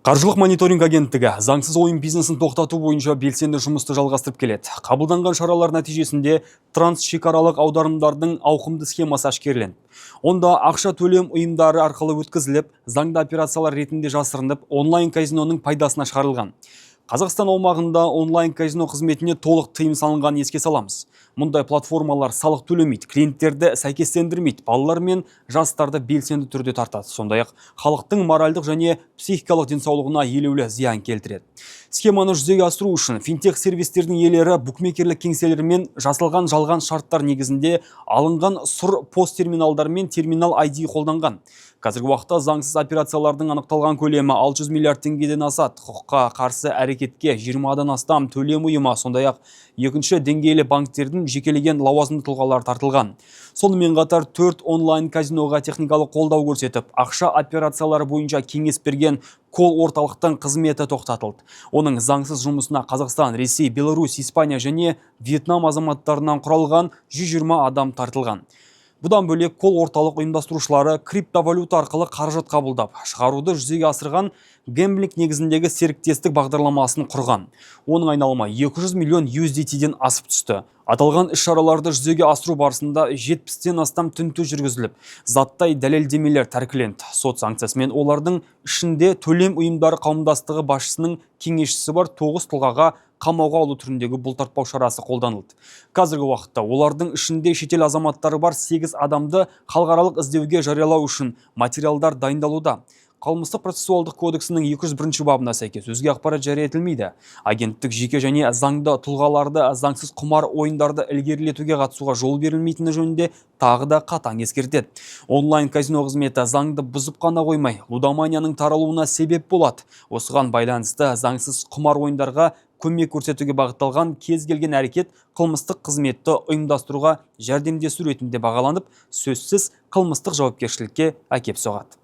Қаржылық мониторинг агенттігі заңсыз ойын бизнесін тоқтату бойынша белсенді жұмысты жалғастырып келеді. Қабылданған шаралар нәтижесінде трансшекаралық аударымдардың ауқымды схемасы әшкереленді. Онда ақша төлем ұйымдары арқылы өткізіліп, заңды операциялар ретінде жасырынып, онлайн казиноның пайдасына шығарылған. Қазақстан аумағында онлайн казино қызметіне толық тыйым салынғанын еске саламыз. Мұндай платформалар салық төлемейді, клиенттерді сәйкестендірмейді, балалар мен жастарды белсенді түрде тартады. Сондай-ақ халықтың моральдық және психикалық денсаулығына елеулі зиян келтіреді. Схеманы жүзеге асыру үшін финтех сервистердің иелері букмекерлік кеңселермен жасалған жалған шарттар негізінде алынған сұр POS терминалдар мен терминал ID қолданған. Қазіргі уақытта заңсыз операциялардың анықталған көлемі 600 миллиард теңгеден асады. Құқыққа қарсы әрекетке 20-дан астам төлем ұйымы, сондай-ақ екінші деңгейлі банктердің жекелеген лауазымды тұлғалары тартылған. Сонымен қатар төрт онлайн казиноға техникалық қолдау көрсетіп, ақша операциялары бойынша кеңес берген колл орталықтың қызметі тоқтатылды. Оның заңсыз жұмысына Қазақстан, Ресей, Беларусь, Испания және Вьетнам азаматтарынан құралған 120 адам тартылған. Бұдан бөлек, колл орталық ұйымдастырушылары криптовалюта арқылы қаражат қабылдап, шығаруды жүзеге асырған гэмблинг негізіндегі серіктестік бағдарламасын құрған. Оның айналымы 200 миллион USDT-ден асып түсті. Аталған іс-шараларды жүзеге асыру барысында 70-тен астам тінту жүргізіліп, заттай дәлелдемелер тәркіленді. Сот санкциясымен олардың ішінде төлем ұйымдары қауымдастығы басшысының кеңесшісі бар 9 тұлғаға қамауға алу түріндегі бұлтартпау шарасы қолданылды. Қазіргі уақытта олардың ішінде шетел азаматтары бар 8 адамды халықаралық іздеуге жариялау үшін материалдар дайындалуда. Қылмыстық процессуалдық кодексінің 201 бабына сәйкес өзге ақпарат жария етілмейді. Агенттік жеке және заңды тұлғаларды заңсыз құмар ойындарды ілгерілетуге қатысуға жол берілмейтіні жөнінде тағы да қатаң ескертеді. Онлайн казино қызметі заңды бұзып қана қоймай, лудоманияның таралуына себеп болады. Осыған байланысты заңсыз құмар ойындарға көмек көрсетуге бағытталған кез келген әрекет қылмыстық қызметті ұйымдастыруға жәрдемдесу ретінде бағаланып, сөзсіз қылмыстық жауапкершілікке әкеп соғады.